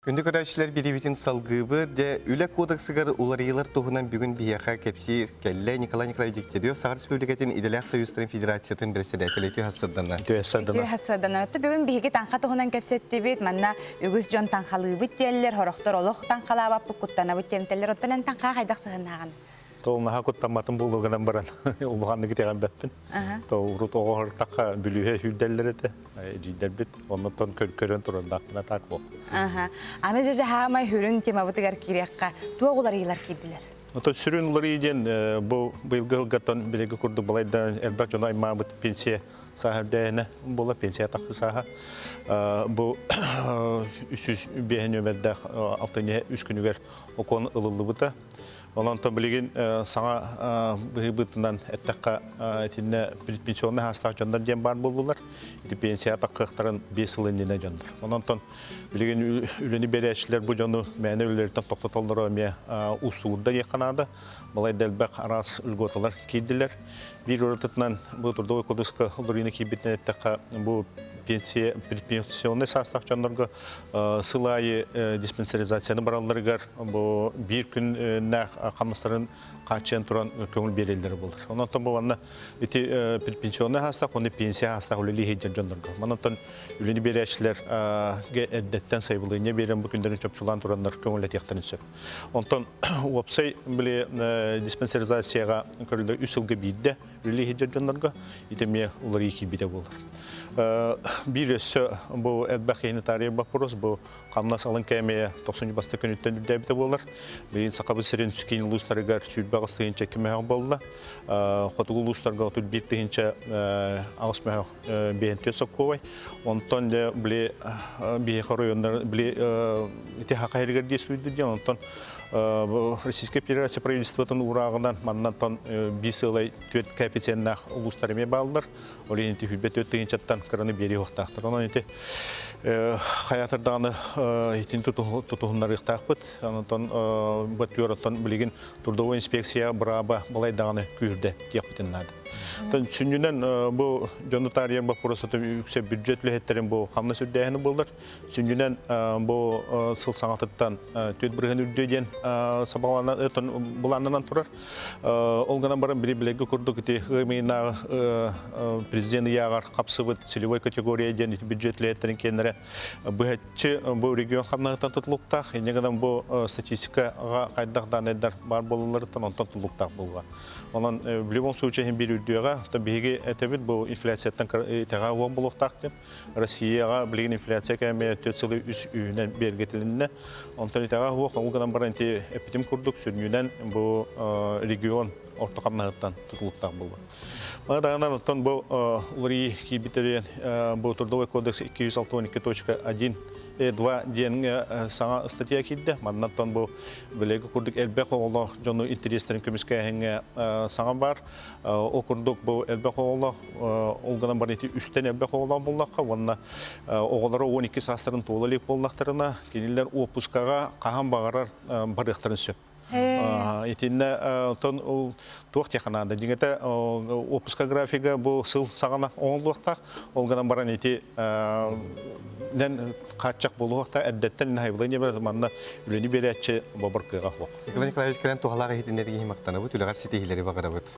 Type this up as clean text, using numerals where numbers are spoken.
Күндү көрөөччүлэр бириибитин салгыыбыт. Дьэ, үлэ кодексыгар уларыйыылар туһунан бүгүн биһиэхэ кэпсиир кэллэ Николай Николаевич Дегтярев, Саха Республикатын Идэлээх Союзтарын Федерациятын бэрэссэдээтэлэ үтүө хассырданна. Үтүө хассырданна. Үтүө хассырданна. Оттон бүгүн биһиги таҥха туһунан кэпсэттибит. Манна үгүс дьон таҥхалыыбыт диэллэр, сорохтор олох таҥхалаабаппыт, куттанабыт диэнтэллэр. Оттон эн таҥхаа хайдах сыһыннааҕын? Тол наһаа куттамматын буолуо гынан баран улаханнык итэҕэйбэппин. То урут оҕо ортахха бүлүүһэ сүүрдэллэр этэ. Эдьиийдэрбит оннуттан көрөн турардаахпына так буол. Аны дьэ хаамай сүрүн темабытыгар киириэххэ туох уларыйыылар киирдилэр? Ото сүрүн уларыйыы диэн бу быйылгы сылгаттан билиги курдук балайда элбэх дьону аймаабыт пенсия сааһа үрдээһинэ буола пенсия тахсы сааһа. Бу 305 нүөмэрдээх алтынньы үс күнүгэр окон ылыллыбыта. Онон билигин саҥа быһыыбытынан эттэххэ, итиннэ предпенсионнай хаастаах дьоннор диэн баар буоллулар. Ити пенсия таххыахтарын 5 сыл иннинэ дьоннор. Онон билигин үлэни биэрээччилэр бу дьону мээнэ үлэлэриттэн тохтотоллоро эмиэ уустугурда диэххэ наада. Балайда элбэх араас льготалар киирдилэр. Биир уратытынан бу трудовой кодекска уларыйыыны киирбитинэн эттэххэ, бу пенсия предпенсионнай саастаах дьоннорго сыл аайы диспансеризацияны баралларыгар бу биир күннээх хамнастарын хааччыйан туран көҥүл биэрэллэрэ буолар. Онон бу манна ити предпенсионнай хаастаах уонна пенсия хаастаах үлэлии сылдьар дьоннорго. Манан үлэни биэрээччилэр эрдэттэн сайабылыанньа биэрэн бу күннэрин чопчулаан тураннар көҥүллэтиэхтэрин сөп. Онтон уопсай били диспансеризацияҕа көрүллэр үс сылга биирдэ үлэлии сылдьар дьоннорго ити эмиэ уларыйыы киирбитэ буолар. Биир өссө бу элбэх киһини таарыйар боппуруос бу хамнас алын кээмэйэ тохсунньу бастакы күнүттэн үрдээбитэ буолар. Билигин Сахабыт сирин киин улуустарыгар 28 тыһыынча 2 мөһөх буолла. Хотугу улуустарга 31 тыһыынча 8 мөһөх 54 соккуобай. Онтон дьэ били биһиэхэ оройуоннар били ити хаха иһигэр диэс диэн онтон Российская Федерация правительствотын уурааҕынан маннантан биир сыалай түөрт коэффициеннаах улуустар эмиэ бааллар. Ол иһин ити сүүрбэ түөрт тыһыынчаттан кыраны биэрии уохтаахтар. Онон ити хайаатар даҕаны итини тутуһуннарыахтаахпыт. Онтон бу оттон билигин трудовой инспекция бырааба балай даҕаны күүһүрдэ диэхпитин наада. Сүнньүнэн бу дьону таарыйар боппуруоса үксэ бюджет үлэһиттэрин бу хамнас үрдээһини буолар. Сүнньүнэн бу сыл саҥатыттан 4% үрдүө диэн сабаҕаланан былааннанан турар. Ол гынан баран били билэргэ курдук ити ыймыйынааҕы президент ыйааҕар хапсыбыт целевой категория диэн ити бюджет үлэһиттэрин киэннэрэ быһаччы бу регион хамнаһыттан тутулуктаах. Инньэ гынан бу статистикаҕа хайдах даанайдар баар буолалларыттан онтон тутулуктаах буолуоҕа. Онон в любом случае иһин биир үрдүөҕэ, то биһиги этэбит бу инфляцияттан итэҕэ уох буолуохтаах диэн. Россияҕа билигин инфляция кэмэ төрт сылы үс үүнэн бэргэтилиннэ. Онтон итэҕэ уох ол гынан баран ити эппитим курдук сүрүнүнэн бу регион орто хамнаһыттан тутулуктаах буолла. Маны даҕанан оттон бу уларыйыы киирбитэ бу Трудовой кодекс 262.1 2 диэн саҥа ыстатыйа киирдэ. Маннаттан бу билиги курдук элбэх оҕолоох дьону интэриэстэрин көмүскээһиҥҥэ саҥа баар. Ол курдук бу элбэх оҕолоох, ол гынан баран ити үстэн элбэх оҕолоох буоллахха уонна оҕолоро 12 саастарын туола илик буоллахтарына, кинилэр уоппускаҕа хаһан баҕарар барыахтарын сөп. Итиннэ оттон туох диэххэ наада дьиҥэтэ отпуска графига бу сыл саҕана оҥоһуллуохтаах. Ол гынан баран ити нэн хааччах буолуохтаах эрдэттэн наһайбылай не манна үлэни биэрээччи бобор кыаҕа суох. Николай Николаевич кэлэн туһалаах иһитиннэрии иһин махтанабыт, үлэҕэр ситиһиилэри баҕарабыт.